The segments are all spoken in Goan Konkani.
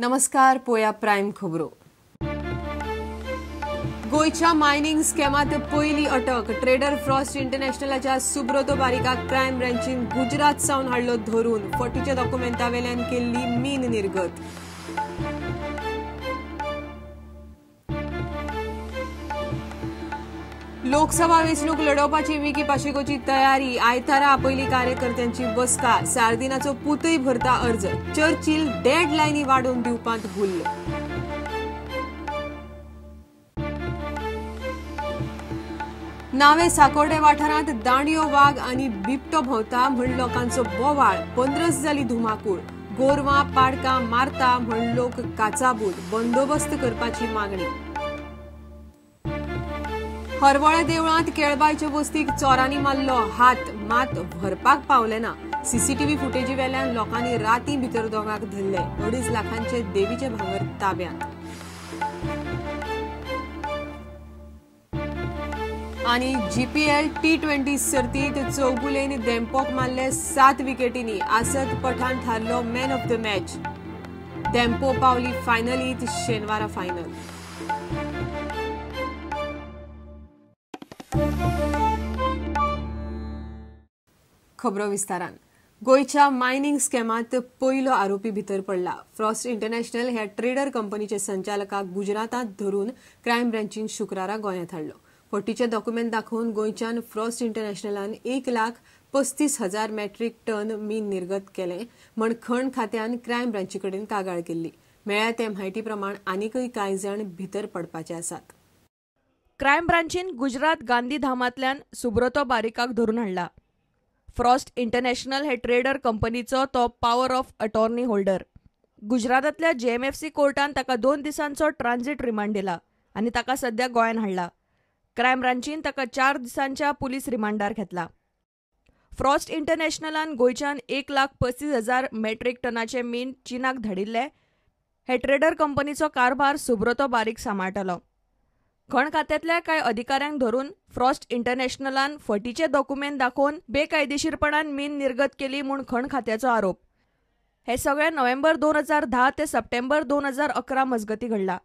नमस्कार, पोया प्राइम खबरो. गोंयच्या मायनिंग स्कॅमात पयली अटक. ट्रेडर फ्रॉस्ट इंटरनॅशनलाच्या सुब्रोतो बारीकाक क्रायम ब्रांचीन गुजरात सावन हाडलो धरून. फटीच्या डॉक्युमेंटा वेल्यान केल्ली मीन निर्गत. लोकसभा वेंचणूक लढोवपाची मिकी पाशेकोची तयारी. आयतारा आपयली कार्यकर्त्यांची बसका. सार्दिनाचो पुतय भरता अर्ज. चर्चिल डेड लायनी वाडोवन दिवपांत गुल्ल. नावे साकोर्डे वाठारांत दांडयो वाग आनी बिबटो भोंवता म्हण लोकांचो बोवाळ. 15 जाली धुमाकूळ. गोरवां पाडकां मारता म्हण लोक काचाबूल. बंदोबस्त करपाची मागणी. हरवळ्या देवळांत केळबायचे वस्तीक चोरांनी मारलो हात, मात व्हरपाक पावले ना. सीसीटीव्ही फुटेजी वेल्यान लोकांनी राती भितर दोगांक धरले. 2.5 लाखांचे देवीचे भांगर ताब्यांत. आनी जीपीएल T20 सर्तीत चौगुलेन देम्पोक मारले 7 विकेटींनी. आसद पठाण थारलो man of the match. Dempo पावली फायनलीत. शेनवारा फायनल. खबरो विस्तारान. गोंयच्या मायनिंग स्कॅमात पयलो आरोपी भितर पडला. फ्रॉस्ट इंटरनॅशनल ह्या ट्रेडर कंपनीचे संचालकाक गुजरातांत धरून क्रायम ब्रांचीन शुक्रारा गोंयांत हाडलो. फटीचे डॉक्युमेंट दाखोवन गोंयच्यान फ्रॉस्ट इंटरनॅशनलान 1,35,000 मेट्रीक टन मीन निर्गत केलें म्हण खण खात्यान क्रायम ब्रांची कडेन कागाळ केल्ली. मेळ्ळ्या ते म्हायती प्रमाण आनीकय कांय जाण भितर पडपाचे आसात. क्रायम ब्रांचीन गुजरात गांधीधामांतल्यान सुब्रोतो बारीकाक धरून हाडला. फ्रॉस्ट इंटरनॅशनल हे ट्रेडर कंपनीचो तो पॉवर ऑफ अटॉर्नी होल्डर. गुजरातांतल्या जेएमएफसी कोर्टान ताका 2 दिसांचो ट्रान्झिट रिमांड दिला आनी ताका सध्या गोंयांत हाडला. क्रायम ब्रांचीन ताका 4 दिसांच्या पुलीस रिमांडार घेतला. फ्रॉस्ट इंटरनॅशनलान गोंयच्यान 1,35,000 मेट्रीक टनाचे मीन चीनाक धाडिल्ले. हे ट्रेडर कंपनीचो कारभार सुब्रोतो बारीक सांबाळटालो. खण खात्यांतल्या कांय अधिकाऱ्यांक धरून फ्रॉस्ट इंटरनॅशनलान फटीचे डॉक्युमेंट दाखोवन बेकायदेशीरपणान मीन निर्गत केली म्हूण खण खात्याचो आरोप. हे सगळें नोव्हेंबर 2010 ते सप्टेंबर 2011 मजगती घडला.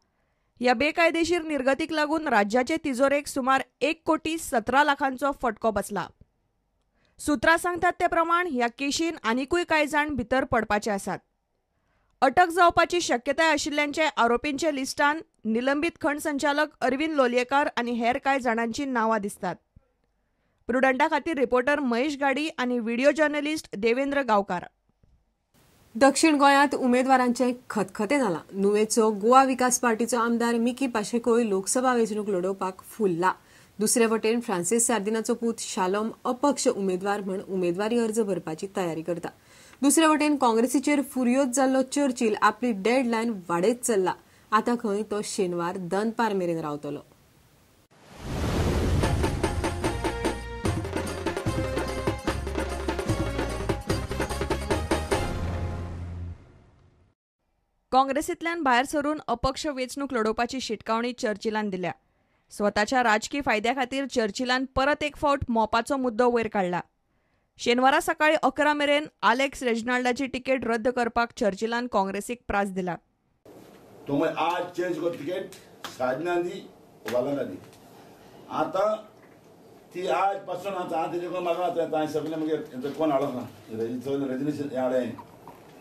ह्या बेकायदेशीर निर्गतीक लागून राज्याचे तिजोरेक सुमार 1,17,00,000 फटको बसला. सुत्रां सांगतात ते प्रमाण ह्या केशीन आनिकूय कांय जाण भितर पडपाचे आसात. अटक जावपाची शक्यताय आशिल्ल्यांचे आरोपींच्या लिस्टान निलंबीत खण संचालक अरविंद लोलयेकार आनी हेर कांय जाणांची नांवां दिसतात. प्रुडंटा खातीर रिपोर्टर महेश गाडी आनी व्हिडिओ जर्नलिस्ट देवेंद्र गांवकार. दक्षिण गोंयांत उमेदवारांचे खतखते जाला. नुवेचो गोवा विकास पार्टीचो आमदार मिकी पाशेकोय लोकसभा वेंचणूक लढोवपाक फुल्ला. दुसरे वटेन फ्रांसीस सार्दिनाचो पूत शालोम अपक्ष उमेदवार म्हण उमेदवारी अर्ज भरपाची तयारी करता. दुसरे वटेन काँग्रेसीचेर फुर्योज जाल्लो चर्चिल आपली डेड लायन वाडयत चल्ला. आतां खंय तो शेनवार दनपार मेरेन रावतलो. काँग्रेसींतल्यान भायर सरून अपक्ष वेंचणूक लढोवपाची शिटकावणी चर्चिलान दिल्या. स्वताच्या राजकी फायद्या खातीर चर्चिलान परत एक फावट मोपाचो मुद्दो वयर काडला. शेनवारा सकाळी 11 मेरेन आलेक्स रेजिनाल्डाची तिकेट रद्द करपाक चर्चिलान काँग्रेसीक प्रास दिला. तो आज चेंज कर तिकेट साधना दी वाला दी. आता ती आज पासून आता तेजे म्हाका आतां सगळे मागीर कोण हाडो ना रजनीश हाडे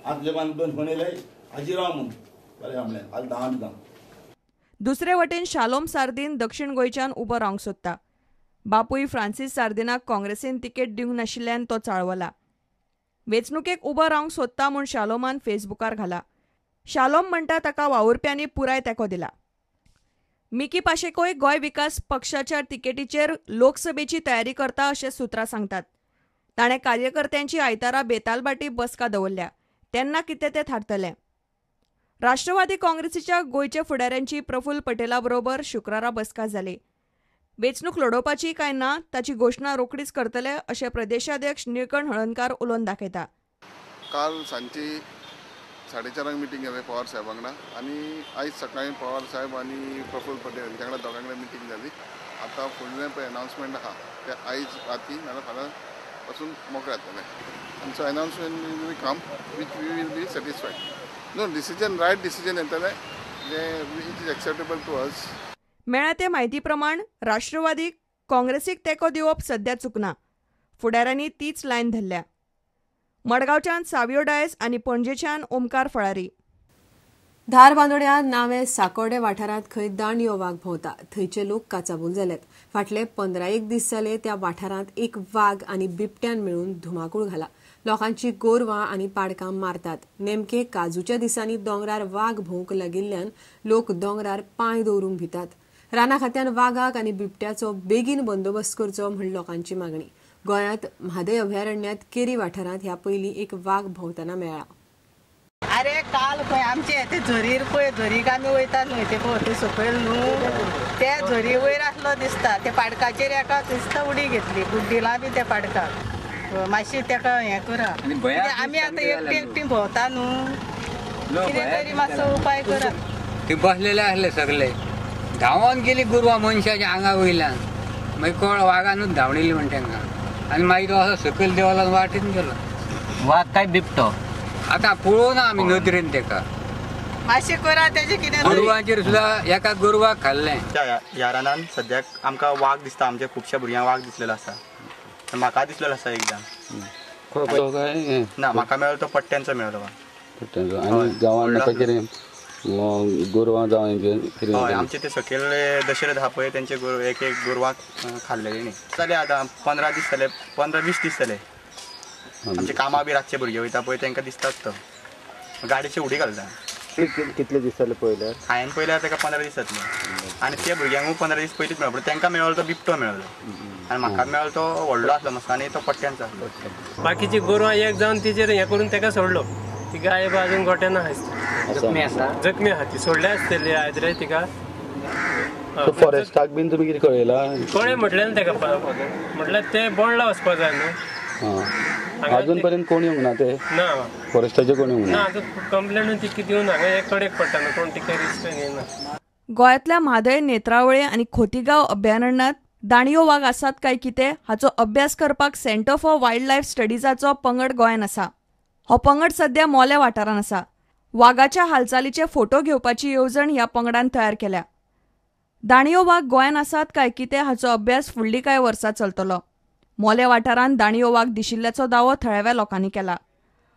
आतां जेव्हा 2 फोन येयले हाजी राव म्हूण बरें म्हणलें आज 10 दिता. दुसरे वटेन शालोम सार्दीन दक्षिण गोंयच्यान उबो रावंक सोदता. बापूय फ्रांसीस सार्दिनाक काँग्रेसीन तिकेट दिवंक नाशिल्ल्यान तो चाळवला. वेंचणुकेक उबो रावंक सोदता म्हूण शालोमान फेसबुकार घाला. शालोम म्हणटा ताका वावुरप्यांनी पुराय तेंको दिला. मिकी पाशेकोय गोंय विकास पक्षाच्या तिकेटीचेर लोकसभेची तयारी करता अशें सुत्रां सांगतात. ताणें कार्यकर्त्यांची आयतारा बेतालबाटी बसका दवरल्या. तेन्ना कितें तें थारतलें. राष्ट्रवादी काँग्रेसीच्या गोंयच्या फुडाऱ्यांची प्रफुल्ल पटेला बरोबर शुक्रारा बसका जाली. वेंचणूक लढोवपाची काय ना ताची घोशणा रोखडीच करतले अशें प्रदेशाध्यक्ष निळकंठ हळर्णकार उलोवन दाखयता. काल सांजची 4:30 मिटींग जाली पवार साहेब वांगडा आनी आयज सकाळी पवार साहेब आनी प्रफुल्ल पटेल हांच्या वांगडा दोगां कडेन मिटींग जाली. आतां फुडलें पळय अनावन्समेंट आहा तें आयज राती नाल्यार फाल्यां पासून मोकळें जातलें. And so announcement will come which we will be satisfied. No decision, right decision येतलें जें it is acceptable to us. मेळ्ळ्या ते म्हायती प्रमाण राष्ट्रवादी काँग्रेसीक तेंको दिवप सध्या चुकना. फुडाऱ्यांनी तीच लायन धरल्या. मडगांवच्यान सावियो डायस आनी पणजेच्यान ओमकार फळारी. धारबांदोड्या नावे साकोर्डे वाठारांत खंय दांडयो वाग भोंवता. थंयचे लोक काचाबूल जाल्यात. फाटले 15-1 दीस जाले त्या वाठारांत एक वाग आनी बिबट्यान मेळून धुमाकूळ घाला. लोकांची गोरवां आनी पाडकां मारतात. नेमके काजूच्या दिसांनी दोंगरार वाग भोंवंक लागिल्ल्यान लोक दोंगरार पांय दवरूंक भितात. राना खात्यान वागाक आनी बिबट्याचो बेगीन बंदोबस्त करचो म्हण लोकांची मागणी. गोंयांत म्हादय अभयारण्यांत केरी वाठारांत ह्या पयलीं एक वाग भोंवतना मेळ्ळा. अरे काल पळय आमचे ते झरीर पळय, झरीक आमी वयता न्हय ते पळय ते सकयल न्हू त्या झरी वयर आसलो दिसता. ते पाडकाचेर एका दिसता उडी घेतली, गुड्डीला बी त्या पाडकाक. मातशी तेका हें करा, आमी आतां एकटी एकटी भोंवता न्हू, कितें तरी मातसो उपाय करा. ते बसलेले आसले सगळे धांवोन गेली गोरवां मनशाच्या आंगा वयल्यान. मागीर कोण वागानूच धांवडिली म्हण तांकां आनी मागीर तो असो सकयल देंवलो वाटेन गेलो. वाग काय बिबटो आतां पळोवना आमी नदरेन तेका. मातशें करा तेजें कितें. गोरवांचेर सुद्दां एका गोरवाक खाल्लें. ह्या रानान सद्याक आमकां वाग दिसता. आमच्या खुबश्या भुरग्यांक वाग दिसलेलो आसा. म्हाका दिसलेलो आसा एकदां. ना म्हाका मेळ्ळो तो पट्ट्यांचो मेळ्ळो वाग. पट्ट्यांचो. आनी गांवांत कितें गोरवां जावं कितें? हय, आमचे ते सकयल दशरथ आहा पळय तेंचे एक एक गोरवाक खाल्लेले न्ही. जाले आतां 15 दीस जाले, 15-20 दीस जाले. आमचे कामां बी रातचे भुरगे वयता पळय तांकां दिसतात तो गाडयेची उडी घालता. कितले दीस जाले पळयल्यार? हांवें पळयल्यार ताका 15 दीस जातले. आनी ते भुरग्यांकूय 15 दीस पयलींच मेळ्ळो, पूण तांकां मेळ्ळो तो बिबटो मेळ्ळो आनी म्हाका मेळ्ळो तो व्हडलो आसलो मातसो आनी तो पट्ट्यांचो आसलो. बाकीची गोरवां एक जावन तिचेर हें करून ताका सोडलो. ती गाय अजून गोट्यान आसा, जखमी आसा, जखमी आहा ती सोडल्या आसतली आयज रे तिका. फॉरेस्टाक बीन तुमी कितें कळयलां? कळ्ळें म्हटलें न्हू ताका, म्हटल्यार ते बोंडला वचपा जाय न्हू. अजून पर्यंत कोण येवंक ना ते? ना, फॉरेस्टाचे कोण येवंक ना. आतां कंप्लेन तिका दिवन हांगा एक कडेक पडटा न्हू, कोण तिका रिस्क घेयना. गोंयांतल्या म्हादय, नेत्रावळे आनी खोतीगांव अभयारण्यांत दांडयो वाग आसात काय कितें हाचो अभ्यास करपाक सेंटर फॉर वायल्ड लायफ स्टडीजाचो पंगड गोंयांत आसा. हो पंगड सध्या मोले वाठारांत आसा. वागाच्या हालचालीचे फोटो घेवपाची येवजण ह्या पंगडान तयार केल्या. दांडयो वाग गोंयांत आसात काय कितें हाचो अभ्यास फुडलीं कांय वर्सां चलतलो. मोले वाठारांत दांडयो वाग दिशिल्ल्याचो दावो थळाव्या लोकांनी केला.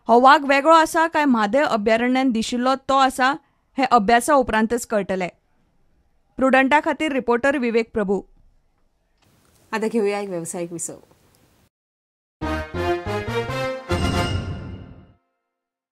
हो वाग वेगळो आसा काय म्हादय अभयारण्यांत दिशिल्लो तो आसा हें अभ्यासा उपरांतच कळटलें. प्रुडंटा खातीर रिपोर्टर विवेक प्रभू. आता घेऊया एक व्यावसायिक विसव.